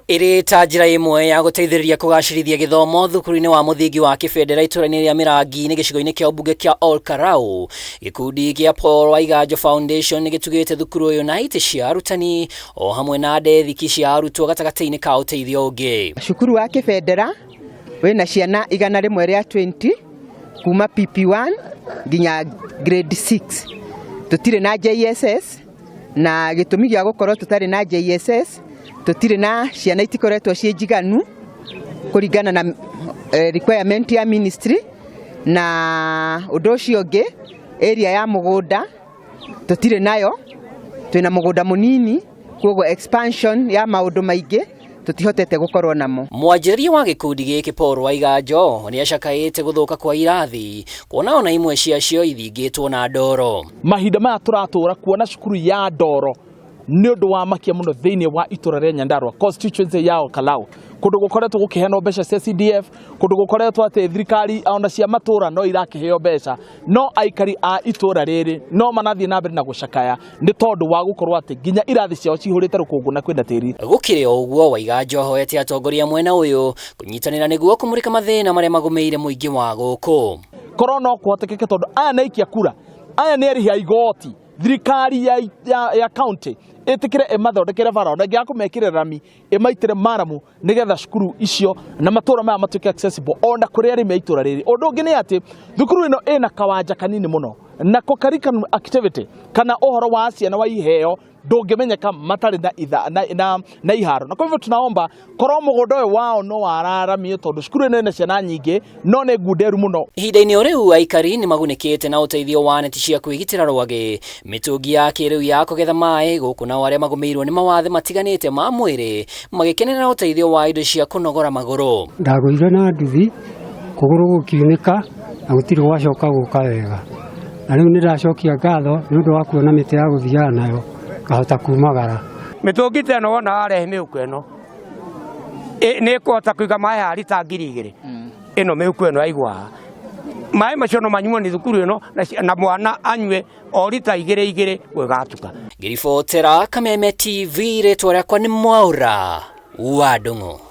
Ĩrĩ ta njĩra ĩmwe ya gũteithĩrĩria kũgacĩrithia gĩthomo thukuru-inĩ wa mũthingi wa Kĩbendera itũũra-inĩ rĩa Mĩrangi-inĩ gĩcigo-inĩ kĩa ũmbunge kĩa Ol Kalou. Gĩkundi gĩa Paul Waiganjo Foundation nĩ gĩtugĩte thukuru ũyũ na itĩ cia arutani o hamwe na ndethiki cia arutwo gatagatĩ-inĩ ka ũteithio ũngĩ. Cukuru wa Kĩbendera wĩna ciana 120 kuma PP1 nginya grade 6. Tũtirĩ na JSS na gĩtũmi gĩa gũkorwo tũtarĩ na JSS tũtirĩ na ciana itikoretwo ciĩ njiganu kũringana na requirement ya ministry na ũndũ ũcio ũngĩ area ya mũgũnda tũtirĩ nayo, twĩna mũgũnda mũnini koguo expansion ya maũndũ maingĩ tũtihotete gũkorwo namo. Mwanjĩrĩria wa gĩkundi gĩkĩ Paul Waiganjo nĩ acakaĩte gũthũka kwa irathi kuona ona imwe ciacio ithingĩtwo na ndoro. Mahinda maya tũratũra kuona cukuru ya ndoro nĩ ũndũ wa makia mũno thĩinĩ wa itũra rĩa Nyandarua constituency ya Ol Kalou, kũndũ gũkoretwo gũkĩheanwo mbeca cia CDF, kũndũ gũkoretwo atĩ thirikari ona cia matũra no irakĩheo mbeca, no aikari a itũra rĩrĩ no marathiĩ na mbere na gũcakaya nĩ tondũ wa gũkorwo atĩ nginya irathi ciao cihũrĩte rũkũngũ na kwĩna tĩri. Gũkĩrĩ o ũguo, Waiganjo ahoete atongoria mwena ũyũ kũnyitanĩra nĩguo kũmũrĩka mathĩna marĩa magũmĩire mũingĩ wa gũkũ. Korwo no kũhotekeke tondũ aya nĩ aikia kura, aya nĩ arĩhi a igoti, thirikari ya county ĩtĩkĩre ĩmathondekere bara ona ĩngĩaga kũmekĩrĩra rami ĩmaitĩre maramu nĩgetha cukuru icio na matũra maya matuĩke accessible ona kũrĩ arĩmi a itũra rĩrĩ. Ũndũ ũngĩ nĩ atĩ thukuru ĩno ĩna kawanja kanini mũno na co curriculum activity kana ũhoro wa ciana wa iheo ndũngĩmenyeka matarĩ na, itha, na, na, na iharo na kwa hivyo tunaomba korwo mũgũnda ũyũ wao no wararamio tondũ cukuru ĩno ĩna ciana nyingĩ no nĩ ngunderu mũno. Ihinda-inĩ o rĩu aikari nĩ magunĩkĩte na ũteithio wa neti cia kwĩgitĩra rwagĩ, mĩtũngi ya kĩrĩu ya kũgetha maĩ gũkũ nao arĩa magũmĩirwo nĩ mawathe matiganĩte ma mwĩrĩ magĩkenera ũteithio wa indo cia kũnogora magũrũ. Ndagũire na nduthi kũgũrũ gũkiunĩka na gũtirĩ gwacoka gũka wega, na rĩu nĩ ndacokia ngatho nĩ ũndũ wa kuona mĩtĩ ya gũthiaga nayo ngahota kumagara. Mĩtũngi ta ĩno wona warehe mĩhuko ĩno nĩ ĩkũhota kũiga maĩ haha rita 2000 ĩno mĩhuko ĩno yaigwo haha, maĩ macio no manyuo nĩ thukuru ĩno na mwana anyue o rita igĩrĩ igĩrĩ gũgatuka. Ngĩribotera Kameme TV, rĩtwa rĩakwa nĩ Mwaũra wa Ndung'u.